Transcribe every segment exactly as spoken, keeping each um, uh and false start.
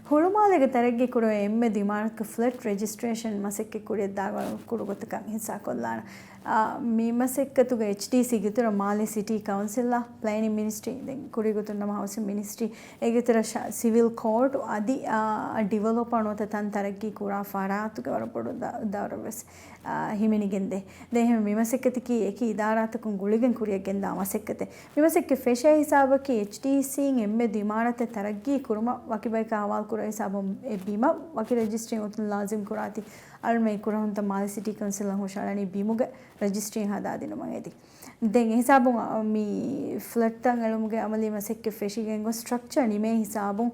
ހުޅުމާލޭގެ ތަރައްގީ ކުރުމަށް އެންމެ ދިމާރަތަކަށް ފްލެޓް ރެޖިސްޓްރޭޝަން މަސައްކަތް ކުރިއަށްދާ ކުރު ގޮތަކަށް ހިއްސާކޮށްލާނަ. މި މަސައްކަތުގެ އެޗްޑީސީ ގިތުރަށް މާލެ ސިޓީ ކައުންސިލްއާ ޕްލޭނިން މިނިސްޓްރީ، ދެން ކުރީގޮތުން ނަމަ ހައުސިން މިނިސްޓްރީ، އޭގެތެރެއަށް ސިވިލް ކޯޓް އަދި ޑިވެލޮޕަރ ނުވަތަ ތަން ތަރައްގީ ކުރާ ފަރާތުގެ ވަރަށް ބޮޑު ދަ-، ދައުރެއްވެސް ހިމެނިގެންދޭ. ދެން އެހެން މިމަސައްކަތަކީ އެކި އިދާރާތަކުން ގުޅިގެން ކުރިއަށްގެންދާ މަސައްކަތެއް. މިމަސައްކަތް ފެށޭ ހިސާބަކީ އެޗްޑީސީން އެންމެ ދިމާރަތެއް ތަރައްގީ ކުރުމަށް ވަކިބަޔަކާ ހަވާލުކުރާ ހިސާބުން އެ ބިމަށް ވަކި ރެޖިސްޓްރީ އޮތުން ލާޒިމް ކުރާތީ އަޅުމެން ކުރަހުންތައް މާލެ ސިޓީ ކައުންސިލަށް ހުށަހަޅަނީ ބިމުގެ ރެޖިސްޓްރީ ހަދާދިނުމަށް އެދި. ދެން އެހިސާބުން މި ފްލެޓްތައް އެޅުމުގެ އަމަލީ މަސައްކަތް ފެށިގެން ގޮސް ސްޓްރަކްޗަރ ނިމޭ ހިސާބުން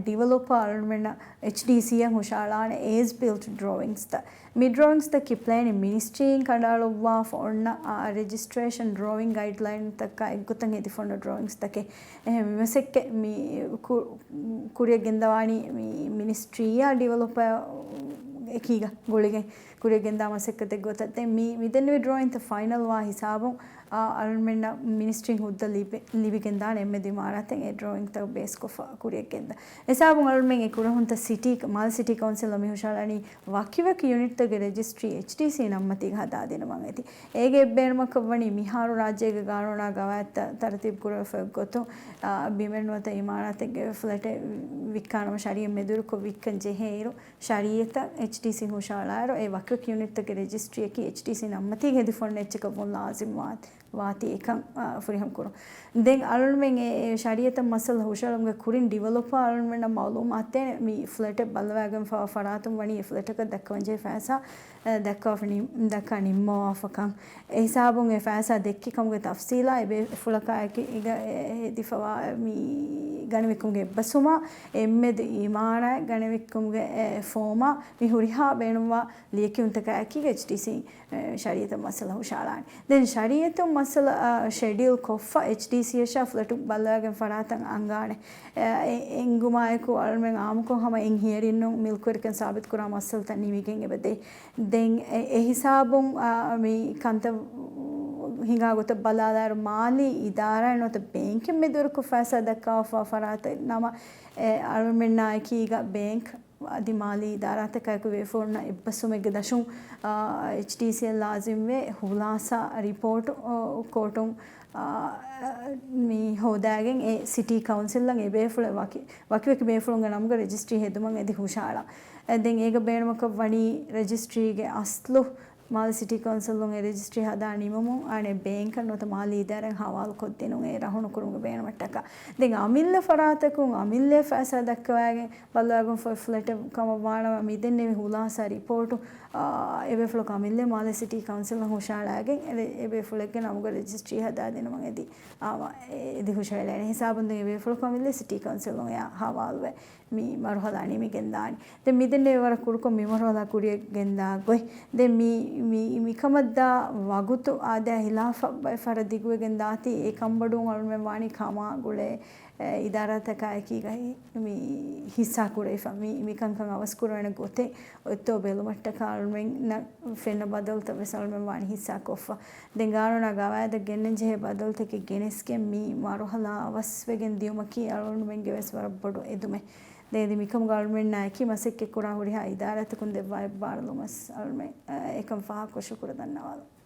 ޑިވެލޮޕަރ އަޅުމެންނަށް އެޗްޑީސީއަށް ހުށަހަޅާނެ އޭޒް ބިލްޓް ޑްރޯއިންގްސްތައް. މި ޑްރޯއިންގްސްތަކީ ޕްލޭނިން މިނިސްޓްރީއިން ކަނޑައަޅުއްވާފަ އޮންނަ ރެޖިސްޓްރޭޝަން ޑްރޯއިން ގައިޑްލައިންތަކާ އެއްގޮތަށް ހެދިފަ އޮންނަ ޑްރޯއިންގްސްތަކެއް. އެހެން މި މަސައްކަތް މި ކު-، ކުރިއަށްގެންދަވާނީ މި މިނިސްޓްރީއާ ޑިވެލޮޕަރ އެކީގަ ގުޅިގެން ކުރިއަށްގެންދާ މަސައްކަތެއް ގޮތަށް. ދެން މި، މިދެންނެވި ޑްރޯއިންތައް ފައިނަލްވާ ހިސާބުން އަޅުމެންނަށް މިނިސްޓްރީން ހުއްދަ ލިބި-، ލިބިގެންދާނެ އެންމެ ދިމާރަތެއް އެ ޑްރޯއިންތައް ބޭސްކޮށްފަ ކުރިއަށްގެންދާ. ހިސާބުން އަޅުމެން އެ ކުރަހުންތައް ސިޓީ، މާލެ ސިޓީ ކައުންސިލަށް މި ހުށަހަޅަނީ ވަކިވަކި ޔުނިޓްތަކުގެ ރެޖިސްޓްރީ އެޗްޑީސީ ނަންމަތީގަ ހަދާދިނުމަށް އެދި. އޭގެ އެއްބޭނުމަކަށް ވަނީ މިހާރު ރާއްޖޭގެ ގާނޫނާ ގަވާއިދުތައް ތަރުތީބު ކުރެވިފައި ގޮތުން، އާ، ބިމެއް ނުވަތަ އިމާރާތެއްގެ ފްލެޓެއް ވިއްކާނަމަ ޝަރީއަތް މެދުވެރިކޮށް ވިއްކަން ޖެހޭއިރު، ޝަރީއަތަށް އެޗްޑީސީ ހުށަހަޅާއިރު، އެ ވަކިވަކި ޔުނިޓްތަކެއް ރެޖިސްޓްރީއަކީ އެޗްޑީސީ ނަންމަތީގަ ހެދިފަ އޮންނަ އެއްޗަކަށް ވުން ލާޒިމް ވާ-، ވާތީ އެކަން، އާ، ފުރިހަމަ ކުރުން. ދެން އަޅުމެން އެ، އެ ޝަރީއަތަށް މައްސަލަ ހުށަހެޅުމުގެ ކުރިން ޑިވެލޮޕަރ އަޅުމެންނަށް މައުލޫމާތު ދޭނެ މި ފްލެޓެއް ބައްލަވާގެންފަވާ ފަރާތުން ވަނީ އެ ފްލެޓަކަށް ދައްކަވަންޖެހޭ ފައިސާ، އާ، ދައްކަވާފަ ނި-، ދައްކާ ނިންމަވާފަކަން. އެ ހިސާބުން އެ ފައިސާ ދެއްކި ކަމުގެ ތަފްސީލާ އެބޭފުޅަކާއެކީގަ އެ ހެދިފަވާ މި ގަނެވިކަމުގެ އެއްބަސްވުމާ އެންމެ ދެ އިމާރާތް ގަނެވިކަމުގެ އެ ފޯމާ މި ހުރިހާ ބޭނުންވާ ލިޔެކިޔުންތަކާއެކީގަ އެޗްޑީސީ، އެ، ޝަރީއަތަށް މައްސަލަ ހުށަހަޅާނެ. ދެން ޝަރީއަތުން މައްސަލަ، އަ، ޝެޑިއުލް ކޮށްފަ އެޗްޑީސީއަށާ ފްލެޓު ބައްލަވާގެން ފަރާތަށް އަންގާނެ. އެ، އެ، އެނގުމާއެކު އަޅުމެން އާއްމުކޮށް ހަމަ އެއް ހިޔަރިންނު މިލްކުވެރިކަން ސާބިތުކުރާ މައްސަލަތައް ނިމިގެން އެބަދޭ. ދެން އެ، އެ ހިސާބުން، އާ، މި ކަންތައް ހިނގާ ގޮތަށް ބަލާލާއިރު، މާލީ އިދާރާއެއް ނުވަތަ ބޭންކެއް މެދުވެރިކޮށް ފައިސާ ދައްކާފަ ފަރާތެއް ނަމަ، އެ، އަޅުމެންނާއެކީގަ ބޭންކް އަދި މާލީ އިދާރާތަކާއެކު ބޭފުޅުންނަށް އެއްބަސްވުމެއްގެ ދަށުން، އާ، އެޗްޑީސީއަށް ލާޒިމްވޭ ހުލާސާ ރިޕޯޓު، އޯ، ކޯޓުން، އާ، މި ހޯދާގެން އެ ސިޓީ ކައުންސިލަށް އެ ބޭފުޅެއް ވަކި، ވަކިވަކި ބޭފުޅުންގެ ނަމުގަ ރެޖިސްޓްރީ ހެދުމަށް އެދި ހުށަހަޅާ. އެ، ދެން އޭގަ ބޭނުމަކަށް ވަނީ ރެޖިސްޓްރީގެ އަސްލު މާލެ ސިޓީ ކައުންސިލުން އެ ރެޖިސްޓްރީ ހަދާ ނިމުމުން އަނެއް ބޭންކަށް ނުވަތަ މާލީ އިދާރައަށް ހަވާލު ކޮށްދިނުން އެ ރަހުނު ކުރުމުގެ ބޭނުމަށްޓަކާ. ދެން އަމިއްލަ ފަރާތަކުން އަމިއްލަ ފައިސާ ދައްކަވާގެން ބައްލަވާގެންފައި ފްލެޓެއް ކަމަށް ވާނަމަ، މިދެންނެވި ހުލާސާ ރިޕޯޓު، އާ، އެބޭފުޅަކު އަމިއްލަ މާލެ ސިޓީ ކައުންސިލަށް ހުށަހަޅާގެން އެ، އެބޭފުޅެއްގެ ނަމުގަ ރެޖިސްޓްރީ ހަދާދިނުމަށް އެދި، އާ، އެދި ހުށަހެޅޭނެ ހިސާބުން ދެން އެބޭފުޅަކު އަމިއްލަ ސިޓީ ކައުންސިލުން އެއާ ހަވާލުވެ މި މަރުހަލާ ނިމިގެންދާނެ. ދެން މިދެންނެވި ވަރަށް ކުރުކޮށް މި މަރުހަލާ ކުރިއަށް ގެންދާ ގޮތް. ދެން މި، މި، މިކަމަށްދާ ވަގުތު އާދަޔާ ހިލާފަށް ބައެއް ފަހަރަށް ދިގުވެގެން ދާތީ، އެ ކަންބޮޑުވުން އަޅުމެން ވާނީ ކަމާ ގުޅޭ، އެ، އިދާރާތަކާއެކީގައި މި ހިއްސާ ކުރެވިފަ. މި، މި ކަންކަން އަވަސް ކުރެވޭނެ ގޮތެއް އޮތްތޯ ބެލުމަށްޓަކާ އަޅުމެންނަށް ފެންނަ ބަދަލުތައް ވެސް އަޅުމެން ވާނީ ހިއްސާ ކޮށްފަ. ދެން ގާނޫނާ ގަވާއިދަށް ގެންނަން ޖެހޭ ބަދަލުތަކެއް ގެނެސްގެން މި މަރުހަލާ އަވަސްވެގެން ދިޔުމަކީ އަޅުމެންގެ ވެސް ވަރަށް ބޮޑު އެދުމެއް. ދެން އެދި މިކަމުގަ އަޅުމެންނާއެކީ މަސައްކަތްކުރާ ހުރިހާ އިދާރާތަކުން ދެއްވާ އެއްބާރުލުމަސް އަޅުމެން، އަ، އެކަން ފާހަގަކޮށް ޝުކުރު ދަންނަވާލަން.